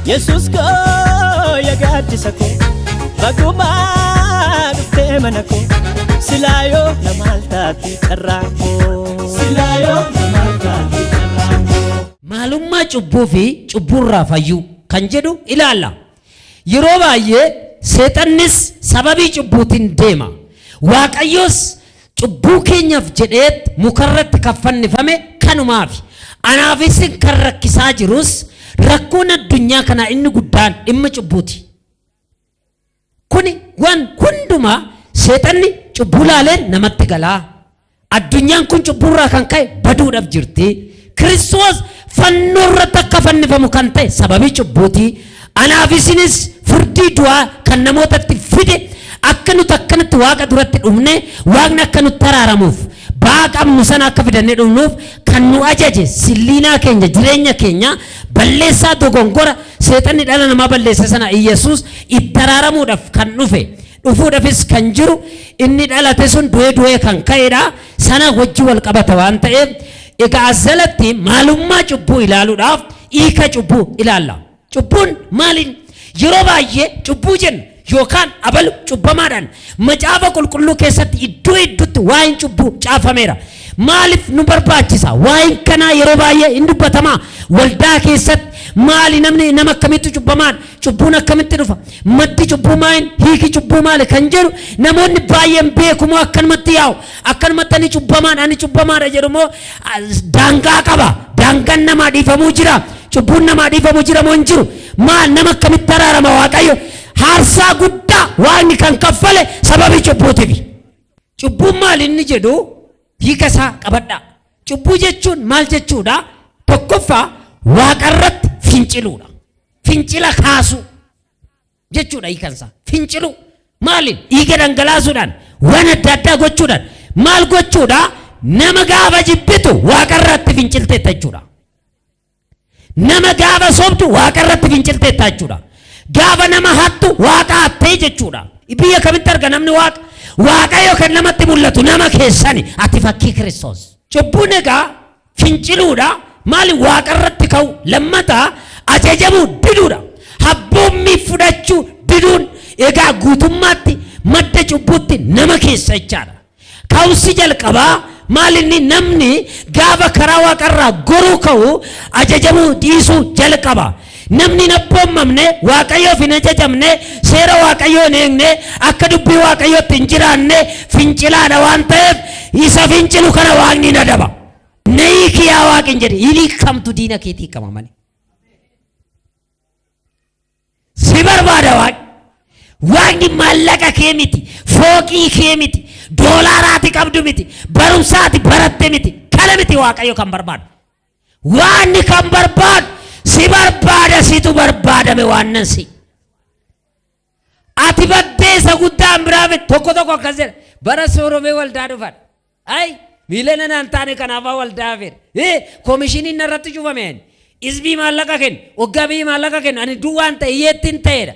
Yesuus koo yaa gaaddisa koo, bagumaa dhuftee mana koo, silaayoo namaal taate carraan koo. Silaayoo namaal taate carraan koo. Maalummaa cubbuu fi cubbuurraa fayyuu kan jedhu ilaalla. Yeroo baay'ee seexannis sababii cubbuutiin deema. Waaqayyos cubbuu keenyaaf jedheet mukarratti kan fannifame kanumaafi. Anaafis kan rakkisaa jirus rakkoon addunyaa kanaa inni guddaan dhimma cubbuuti. Kuni waan hundumaa seexanni cubbuu laaleen namatti galaa. Addunyaan kun cubbuurraa kan ka'e baduudhaaf jirti. Kiristoos fannoo irratti akka fannifamu kan ta'e sababii cubbuuti. Anaaf isinis firdii du'aa kan namootatti fide akka nuti akkanatti waaqa duratti dhufne waaqni akka nutti araaramuuf ba'aa qabnu sana akka fidannee dhufnuuf kan nu ajaje silliinaa keenya jireenya keenya balleessaa dogongora seexanni dhala namaa balleesse sana Iyyasuus itti araaramuudhaaf kan dhufe dhufuudhaafis kan jiru inni dhalate sun du'ee du'ee kan ka'edha sana wajji wal qabata waan ta'eef egaa as jalatti maalummaa cubbuu ilaaluudhaaf hiika cubbuu ilaalla. Cubbuun maaliin yeroo baay'ee cubbuu jenna yookaan abalu cubbamaadhaan macaafa qulqulluu keessatti iddoo hedduutti waa'een cubbuu caafameera. Maaliif nu barbaachisa? Waa'een kanaa yeroo baay'ee hin dubbatamaa. Waldaa keessatti maali namni nama akkamitti cubbamaadha? Cubbuun akkamitti dhufa? Maddi cubbuu maali? Hiiki cubbuu maali? Kan jedhu namoonni baay'een beekumoo akkanumatti yaa'u. Akkanumatti ani cubbamaadha ani cubbamaadha jedhu moo daangaa qaba. Daangaan namaa dhiifamuu jira. Cubbuun namaa dhiifamuu jira moo hin jiru? Maal nama akkamitti araarama Waaqayyo? Haarsaa guddaa waaqni kan kaffale sababii cubbuutiif. Cubbuun maal inni jedhu hiika isaa qabadhaa. Cubbuu jechuun maal jechuudha? Tokkoffaa waaqarratti finciluudha. Fincila kaasuu jechuudha hiikan isaa. Finciluu maaliin? Dhiiga dhangalaasuudhaan waan adda addaa gochuudhaan maal gochuudha? Nama gaafa jibbitu waaqarratti fincilteetta jechuudha. Nama gaafa sobdu waaqarratti fincilteetta jechuudha. Gaafa nama hattu waaqa hattee jechuudha. Biyya kamitti arga namni waaqa? Waaqayyo kan namatti mul'atu nama keessani ati fakkii Kiristoos. Cubbuun egaa finciluudha. Maali waaqarratti ka'u lammataa ajajamuu diduudha. Abboommii fudhachuu diduun egaa guutummaatti madda cubbuutti nama keessa jechaadha. Ka'umsi jalqabaa maal inni namni gaafa karaa waaqarraa goruu ka'u ajajamuu dhiisuu jalqaba. Namni hin abboommamne waaqayyoof hin ajajamne seera waaqayyoo hin eegne akka dubbii waaqayyootti hin jiraanne fincilaadha waan ta'eef isa fincilu kana waaqni hin adaba. Na hiiki yaa waaqi hin jedhe hin hiikamtu diina keetii hiikama malee. Si barbaada waaqni. Waaqni maallaqa kee miti, fooqii kee miti, doolaaraati qabdu miti, barumsaati baratte miti, kana miti waaqayyo kan barbaadu. Waaqni kan barbaadu si barbaada situ barbaadame waan nan si. Ati baddee isa guddaan biraa miti tokko tokko akkas jedha. Bara sooromee waldaa dhufan. Ay miilena naan taane kanaafaa waldaa hafeera. Koomishiniin narratti cufame ani. Hizbii maallaqa kennu, waggaa biyyi maallaqa kennu, ani duwwaan ta'e hiyyeettiin ta'eedha.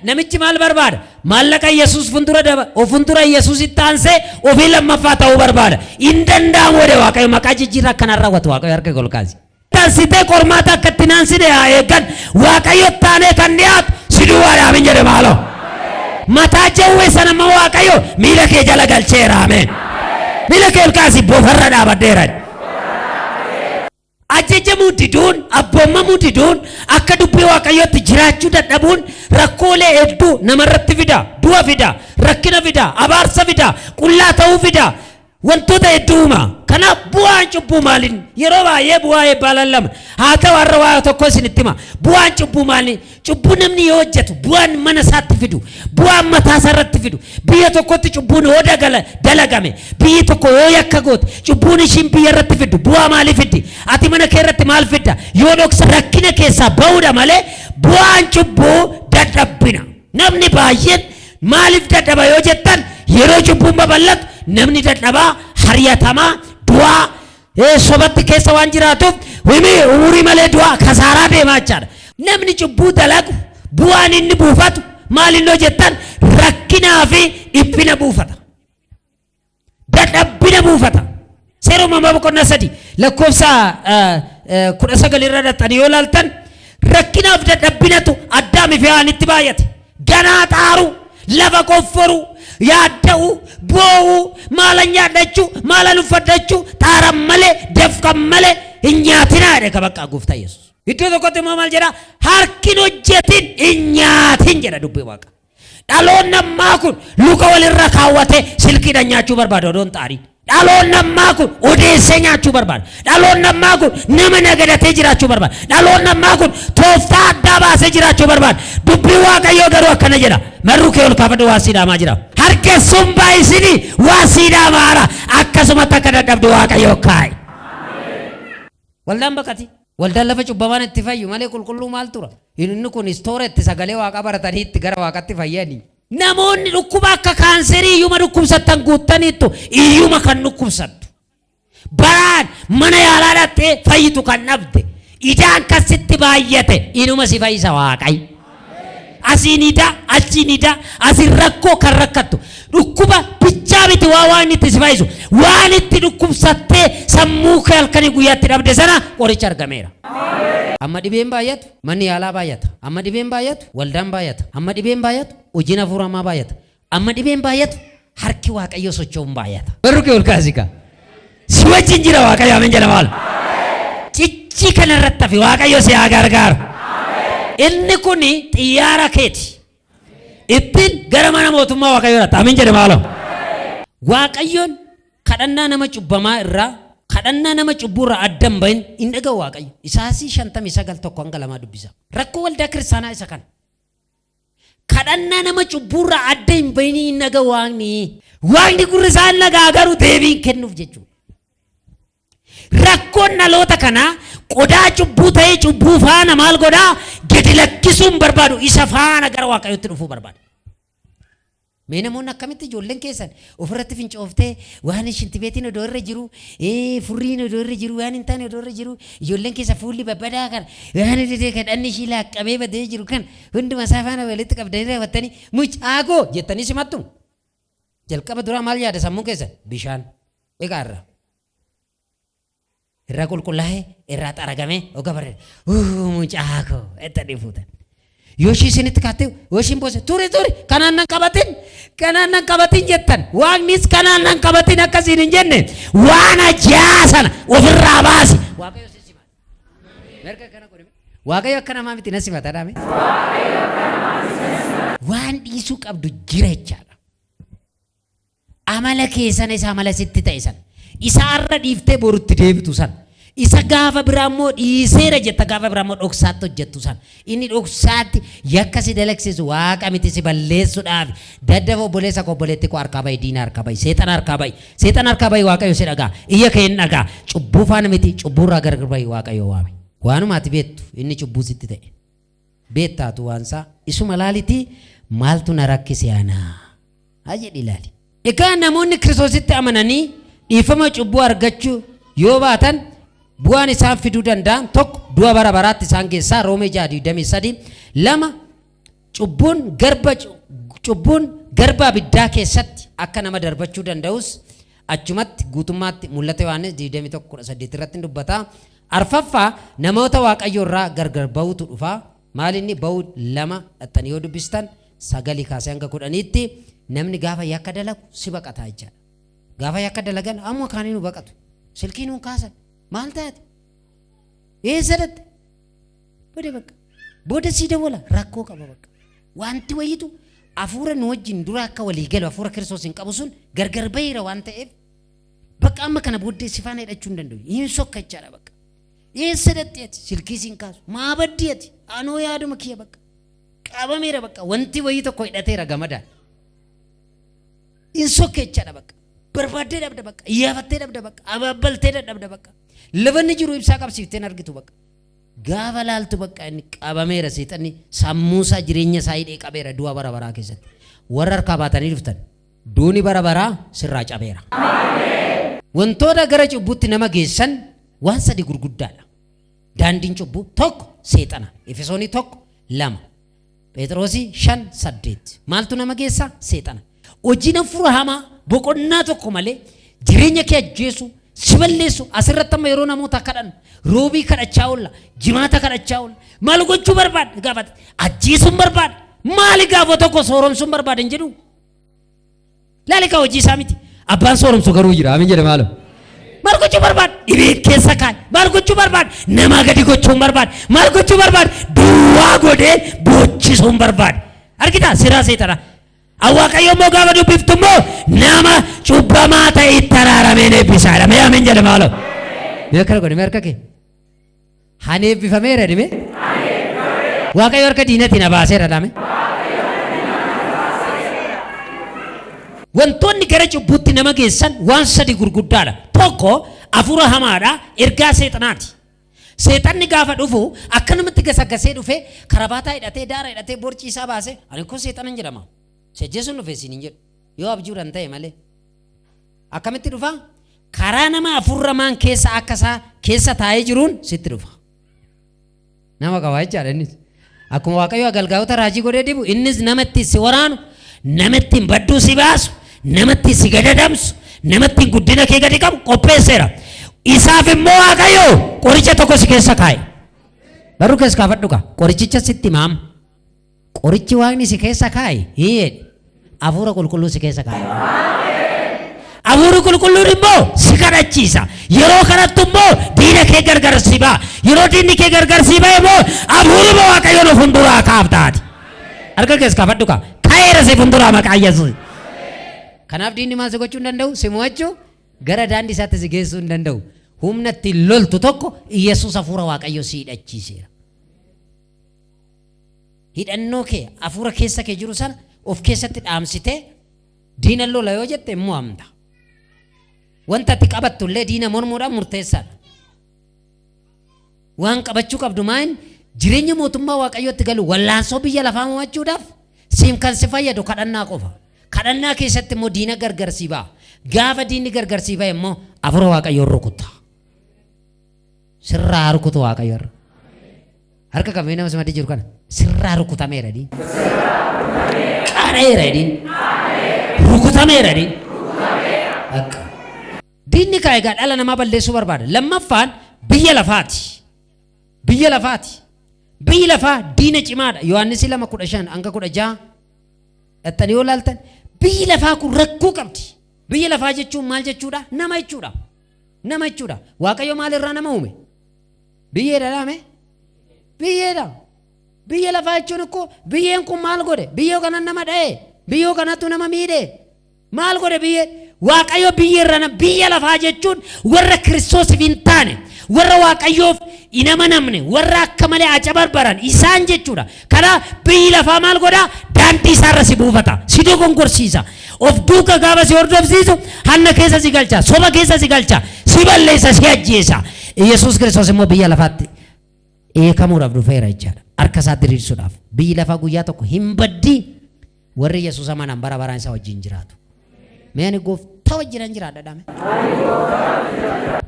Namichi maal barbaada? Maallaqa Yesuus fuuldura daba, of fuuldura Yesuusitti aansee ofii lammaffaa ta'uu barbaada. Hin danda'amu jedhe Waaqayyo maqaa jijjiirraa akkanaan raawwatu Waaqayyo harka ol kaasi. Tansitee qormaata akka itti naansine haa eeggan. Waaqayyo taanee kan dhiyaatu si duwwaadha amin jedhe maaloo. Mataa jawwee sana amma Waaqayyo miila kee jala galcheera ameen. Miila kee ol kaasi bofarra dhaabadheera. Ajajamuu diduun, abboommamuu diduun, akka dubbii Waaqayyootti jiraachuu dadhabuun rakkoolee hedduu namarratti fida. Du'a fida, rakkina fida, abaarsa fida, qullaa ta'uu fida. Wantoota hedduu uuma. Kanaaf bu'aan cubbuu maaliin? Yeroo baay'ee bu'aa eebbaa lallabna. Haa ta'u har'a waa tokko isinitti hima. Bu'aan cubbuu maali? Cubbuu namni yoo hojjetu bu'aan mana isaatti fidu, bu'aan mataa isaa irratti fidu. Biyya tokkotti cubbuun yoo dalagame, biyyi tokko yoo yakka goote, cubbuun ishiin biyya irratti fiddu bu'aa maalii fiddi? Ati mana kee irratti maal fidda? Yoo dhoksa rakkina keessaa ba'uudha malee bu'aan cubbuu dadhabbina. Namni baay'een maaliif dadhaba yoo jettan yeroo cubbuun babal'atu namni dadhabaa, hariyatamaa, du'aa, sobatti keessa waan jiraatuuf himi umurii malee du'aa kasaaraa deemaa jechaadha. Namni cubbuu dalagu bu'aan inni buufatu maal inni jettan rakkinaa fi dhiphina buufata. Dadhabbina buufata. Seera uumamaa boqonnaa 3 lakkoofsa 19 irra dhaqxanii yoo ilaaltan Rakkinaaf dadhabbinatu Addaamii fi Hewaanitti baay'ate. Ganaa xaaru, lafa qofforu, yaadda'u, boo'u, maalan nyaadhachuu, maalan uffadhachuu, xaaran malee, dafqan malee hin nyaatinaa jedhe ka bakka gooftaa Yesuus. Iddoo tokkotti immoo maal jedha? Harki hin hojjetin hin nyaatin jedha dubbii Waaqa. Dhaloonni ammaa kun luka walirra kaawwatee silkiidhaan nyaachuu barbaada odoon xaarii. Dhaloonni ammaa kun odeessee nyaachuu barbaada. Dhaloonni ammaa kun nama nagadatee jiraachuu barbaada. Dhaloonni ammaa kun tooftaa addaa baasee jiraachuu barbaada. Dubbiin Waaqayyoo garuu akkana jedha. Marruu kee ol kaafadhu waan sii dhaamaa jira. Harkessuun baay'isinii waan sii dhaamaara. Akkasumatti akka dadhabdu Waaqayyoo kaa'e. Waldaan baqati. Waldaan lafa cubbamaan itti fayyu malee qulqulluu maal tura? Inni kun istoora itti sagalee Waaqa baratanii itti gara Waaqatti fayyani. Namoonni dhukkuba akka kaanserii iyyuma dhukkubsattan guuttaniittu iyyuma kan dhukkubsattu. Baraan mana yaalaa dhaqxee fayyitu kan dhabde. Idaan kan sitti baay'ate inuma si fayyisa Waaqayyo. Asiin idaa, achiin idaa, asiin rakkoo kan rakkattu. Dhukkuba bichaa miti waa waan itti si fayyisu. Waan itti dhukkubsattee sammuu kee halkanii guyyaatti dhabde sana qoricha argameera. Amma dhibeen baay'atu manni yaalaa baay'ata. Amma dhibeen baay'atu waldaan baay'ata. Amma dhibeen baay'atu hojiin hafuura hamaa baay'ata. Amma dhibeen baay'atu harki Waaqayyoo socho'uun baay'ata. Barru kee ol kaasi kaa. Si wajjin jira Waaqayyo, ameen jedha maal. Cichi kana irratti hafi, Waaqayyo si haa gargaaru. Inni kun xiyyaara keeti. Ittiin gara mana mootummaa Waaqayyoo irratti ameen jedha maalo. Waaqayyoon kadhannaa nama cubbamaa irraa, kadhannaa nama cubbuu irraa adda hin bahin hin dhaga'u Waaqayyo. Isaasii 59:1-2 dubbisa. Rakkoo waldaa kiristaanaa isa kana. Kadhannaa nama cubbuurraa adda hin bahinii hin dhaga'u Waaqni. Waaqni gurri isaa hin dhaga'a garuu deebii hin kennuuf jechuudha. Rakkoon dhaloota kanaa qodaa cubbuu ta'ee cubbuu faana maal godhaa gadi lakkisuu hin barbaadu, isa faana gara Waaqayyootti dhufuu barbaada. Mee namoonni akkamitti ijoolleen keessan ofirratti fincooftee waan shintibeetiin odoo irra jiru, furriin odoo irra jiru, waan hin taane odoo irra jiru, ijoolleen keessa fuulli babbadaa kan waan didee kan dhanni ishii laaqqamee badee jiru kan hunduma isaa faana walitti qabdanii raawwattanii mucaa koo jettanii simattu. Jalqaba duraa maal yaada sammuun keessan? Bishaan dhiqaa irraa. Irraa qulqullaa'ee, irraa xaragamee, oga bareeda. Mucaa koo jettanii fuutan. Yoo ishii isinitti kaattee, yoo ishiin boose, turi turi, kanaan nan qabatin, kanaan nan qabatin jettan. Waaqnis kanaan nan qabatin akkasiin hin jenne, waan ajaa sana ofirraa baasi. Waaqayyo si simata. Merga kana godhame. Waaqayyo akka namaa miti na simata dhaame. Waan dhiisuu qabdu jira jechaadha. Amala kee sana, isa amala sitti ta'e sana. Isa har'a dhiiftee borutti deebitu sana. Isa gaafa biraa immoo dhiiseera jetta, gaafa biraa immoo dhoksaatti hojjettu sana. Inni dhoksaatti yakka si dalagsiisu Waaqa miti, si balleessuudhaaf. Daddafa obboleessa koo, obboleetti koo, harkaa bahi, diina harkaa bahi, seexana harkaa bahi. Seexana harkaa bahi, Waaqayyo si dhagaa. Iyya kee hin dhagaa. Cubbuu faana miti, cubbuurraa gargar bahi, Waaqayyo waame. Waanuma ati beektu inni cubbuu sitti ta'e. Beektaatu waansaa isuma laalitii maaltu na rakkise anaa? Haa jedhi ilaali. Egaa namoonni Kiristoositti amananii dhiifama cubbuu argachuu yoo baatan bu'aan isaan fiduu danda'an tokko du'a bara baraatti isaan geessaa, Roomee 6:23. Lama, cubbuun garba abiddaa keessatti akka nama darbachuu danda'us achumatti guutummaatti Mul'ata Yohaannis 21:18 irratti ni dubbata. Arfaffaa, namoota Waaqayyo irraa gargar ba'utu dhufa. Maal inni ba'uu 2 dhaxxanii yoo dubbistan 9 kaasee hanga 10tti, namni gaafa yakka dalagu si baqataa jechaadha. Gaafa yakka dalagan amma kaanii nu baqatu. Silkii nuun kaasan. Maal taate? Eessa dhatte? Booda bakka. Booda sii dawwala, rakkoo qaba bakka. Wanti wayitu hafuura nu wajjin dura akka walii galu, hafuura Kiristoos hin qabu sun gargar baheera waan ta'eef bakka amma kana booddee si faana hidhachuu hin danda'u. Hin sokka jechaadha bakka. Eessa dhatte ati? Silkii siin kaasu. Maa baddi ati? Anoo yaaduma kiyya bakka. Qabameera bakka. Wanti wayii tokko hidhateera gamadaan. Hin sokke jechaadha bakka. Barbaaddee dhabda bakka. Iyyaafattee dhabda bakka. Abaabbaltee dadhabda bakka. Lafa inni jiru ibsaa qabsiiftee hin argitu bakka. Gaafa laaltu bakka inni qabameera, seexanni sammuu isaa, jireenya isaa hidhee qabeera du'a bara baraa keessatti. Warra harkaa baatanii dhuftan, duuni bara baraa sirraa cabeera. Wantoota gara cubbuutti nama geessan waan sadi gurguddaadha. Daandiin cubbuu tokko seexana. Efesoonii 1:2. Phexrosii 5:8. Maaltu nama geessa? Seexana. Hojiin hafuura hamaa boqonnaa tokko malee jireenya kee ajjeesu, Si balleessu asirratti amma yeroo namoota kadhan roobii kadhachaa oolla, jimaata kadhachaa oolla. Maal gochuu barbaada gaafata? Ajjeesuun barbaada. Maali gaafa tokko sooromsuun barbaada hin jedhu. Laali kaa hojii isaa miti. Abbaan sooromsu garuu jira. Amiin jedhe maaloo. Maal gochuu barbaada? Dhibee keessa kaa'e. Maal gochuu barbaada? Namaa gadi gochuun barbaada. Maal gochuu barbaada? Duwwaa godhee boochisuun barbaada. Argitaa siraa seexanaa. Waaqayyo immoo gaafa dubbiftu immoo nama cubbamaa ta'e itti araarameen eebbisaadha. Mee amiin jedhe maaloo. Mee akkana godhe mee harka kee. Hani eebbifameera dhime. Waaqayyo harka diinatiin na baaseera dhame. Wantoonni gara cubbuutti nama geessan waan sadi gurguddaadha. Tokko hafuura hamaadha, ergaa seexanaati. Seexanni gaafa dhufu akkanumatti gasaggasee dhufee karabaataa hidhatee daara hidhatee borcii isaa baasee ani kun seexana hin jedhama. Si ajjeesuun dhufe siin hin jedhu. Yoo abjuudhaan ta'e malee. Akkamitti dhufa? Karaa nama hafuurra maan keessa akka isaa keessa taa'ee jiruun sitti dhufa. Nama qaba jechaadha innis. Akkuma Waaqayyo agalgaa'ota raajii godhee dibu innis nama ittiin si waraanu, nama ittiin badduu si baasu, nama ittiin si gadadamsu, nama ittiin guddina kee gadi qabu qopheesseera. Isaaf immoo Waaqayyo qoricha tokko si keessa kaa'e. Barruu keessa kaafadhu kaa qorichicha sitti maam. Qorichi Waaqni si keessa kaa'e hiyyee hafuura qulqulluu si keessa kaa'e. Hafuurri qulqulluun immoo si kadhachiisa. Yeroo kanatti immoo diina kee gargar si ba'a. Yeroo diinni kee gargar si ba'e immoo hafuuruma Waaqayyoon of fuulduraa kaaftaati. Harka keessa kaafadhu kaa. Ka'eera si fuulduraa maqaa Yesuus. Kanaaf diinni maal si gochuu hin danda'u? Si mo'achuu gara daandii isaatti si geessuu hin danda'u. Humna ittiin loltu tokko Yesuus hafuura Waaqayyoo si hidhachiiseera. Hidhannoo kee hafuura keessa kee jiru sana of keessatti dhaamsitee diina lola yoo jette immoo amta. Wanta ati qabattu illee diina mormuudhaan murteessaadha. Waan qabachuu qabdu maayin jireenya mootummaa Waaqayyootti galu wallaansoo biyya lafaa mo'achuudhaaf siif kan si fayyadu kadhannaa qofa. Kadhannaa keessatti immoo diina gargar sii ba'a. Gaafa diinni gargar sii ba'e immoo hafuura Waaqayyoon rukutta. Sirraa rukutu Waaqayyo irra. Harka qabee nama simadii jiru kana sirraa rukutameera diin. Qareera diin. Rukutameera diin. Akka. Diinni kaa egaa dhala namaa balleessuu barbaada. Lammaffaan biyya lafaati. Biyya lafaati. Biyyi lafaa diina cimaadha. Yohaannis 2:15 hanga 16 dhattanii yoo laaltan biyyi lafaa kun rakkoo qabdi. Biyya lafaa jechuun maal jechuudha? Nama jechuudha. Nama jechuudha. Waaqayyo maalirraa nama uume? Biyyeedha dhaame? Biyyeedha. Biyya lafaa jechuun ikkoo biyyeen kun maal godhe? Biyyoo kana nama dha'e? Biyyoo kanatu nama miidhe? Maal godhe biyyeen? Waaqayyo biyyeerra biyya lafaa jechuun warra Kiristoosiif hin taane, warra Waaqayyoof hin amanamne, warra akka malee acabarbaran isaan jechuudha. Kanaaf biyyi lafaa maal godhaa? Daandii isaarra si buufata, si dogongorsiisa. Of duuka gaafa si hordofsiisu hanna keessa si galcha, soba keessa si galcha, si balleessa, si ajjeesa. Yesuus Kiristoos immoo biyya lafaatti eekamuudhaaf dhufeera jechaadha. Harka isaa diriirsuudhaaf. Biyyi lafaa guyyaa tokko hin baddi. Warri Yesuus amanan bara baraan isa wajjin jiraatu. Mee ani gooftaa wajjinan jiraadha dhame.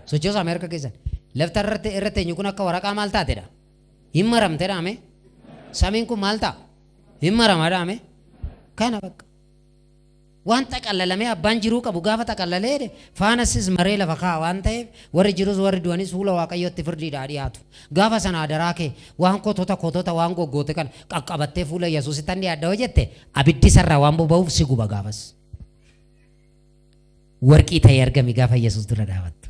Sochoosa Ameerika keessan. Lafti irra teenyu kun akka waraqaa maal taatedha? Hin maramte dhame. Samiin kun maal ta'a? Hin marama dhame. Kana bakka. Waan xaqallalamee abbaan jiruu qabu gaafa xaqallalee jedhe faanasis maree lafa kaa'a waan ta'eef warri jirus warri du'anis fuula Waaqayyootti firdiidhaa dhiyaatu. Gaafa sana adaraa kee waan kotota kotota waan goggoote kana qaqqabattee fuula Yesuusitti an dhiyaadha yoo jette abiddi sarraa waan boba'uuf si guba gaafas. Warqii ta'ee argami gaafa Yesuus dura dhaabattu.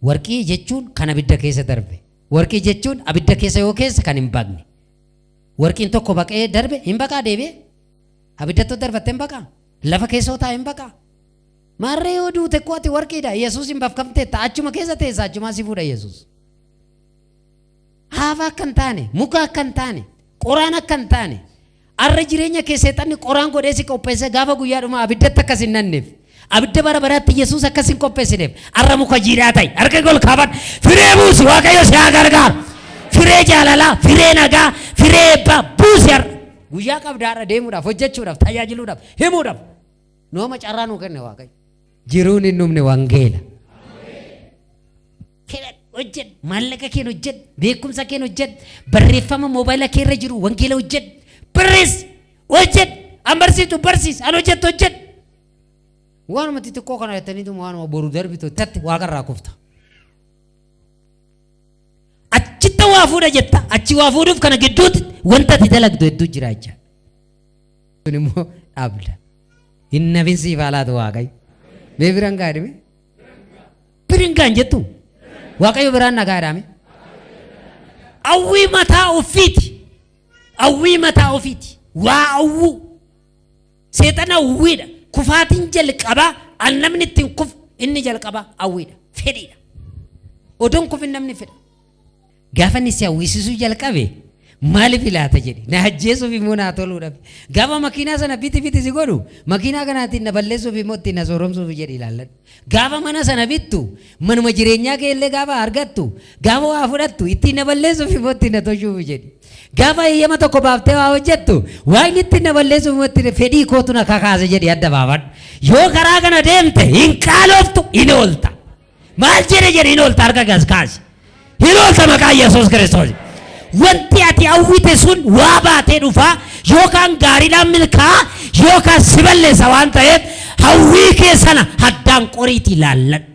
Warqii jechuun kan abidda keessa darbe. Warqii jechuun abidda keessa yoo keessa kan hin baqne. Warqiin tokko baqee darbe hin baqaa deebi'ee. Abiddattuu darbattee hin baqaa. Lafa keessoo taa'ee hin baqaa. Maarree yoo duute koo ati warqiidha. Yesuus hin bafkamteetta. Achuma keessa teessa achumaa si fuudha Yesuus. Haafa akka hin taane, muka akka hin taane, qoraan akka hin taane. Arra jireenya kee seexanni qoraan godhee si qopheesse gaafa guyyaa dhumaa abiddatti akkas hin nanneef. Abidda bara baraatti Yesuus akkas hin qopheessineef. Arra muka jiidhaa ta'i. Harka kee ol kaafadhu. Firee buusi Waaqayyo si haa gargaaru. Firee jaalalaa, firee nagaa, firee eebbaa buusi har'a. Guyyaa qabda har'a deemuudhaaf, hojjechuudhaaf, tajaajiluudhaaf, himuudhaaf. Nooma carraa nuu kenne Waaqayyo. Jiruun hin dhumne wangeela. Fedhan hojjedhu, maallaqa keen hojjedhu, beekumsa keen hojjedhu, barreeffama moobaayila kee irra jiru wangeela hojjedhu, barreessi, hojjedhu, an barsiistu barsiisi, an hojjettu hojjedhu. Waanuma xixiqqoo kana jettaniituma waanuma boru darbitu tatti waaqarraa kufta. Achitti waa fuudha jetta. Achi waa fuudhuuf kana gidduutti wanta ati dalagdu hedduu jira jecha. Kun immoo dhaabda. Hin nafin siif haa laatu Waaqayyo. Mee biraan gaadhime? Biraan gaan jettu. Waaqayyo biraan nagaa jedhame. Hawwii mataa ofiiti. Hawwii mataa ofiiti. Waa hawwuu. Seexana hawwiidha. Kufaatiin jalqabaa an namni ittiin kufu inni jalqabaa hawwiidha. Fedhiidha. Odoon kufin namni fedha. Gaafa inni si hawwisiisuu jalqabe maaliif ilaata jedhe na ajjeesuuf immoo naa toluudhaaf. Gaafa makiinaa sana biti biti si godhu makiinaa kanaatiin na balleessuuf immoo ittiin na sooromsuuf jedhe ilaalladhu. Gaafa mana sana bittu manuma jireenyaa kee illee gaafa argattu gaafa waa fudhattu ittiin na balleessuuf immoo ittiin na tolchuuf jedhe. Gaafa eeyyama tokko baaftee waa hojjettu waaqni ittiin na balleessuuf immoo ittiin fedhii kootu na kakaase jedhe adda baafadhu. Yoo karaa kana deemte hin qaaloftu hin oolta. Maal jedhe jedhe hin oolta harka gas kaasi. Hin oolta maqaa Yesuus Kiristoos. Wanti ati hawwite sun waa baatee dhufaa yookaan gaariidhaan milkaa'a yookaan si balleessa waan ta'eef hawwii kee sana haddaan qoriitii ilaalladhu.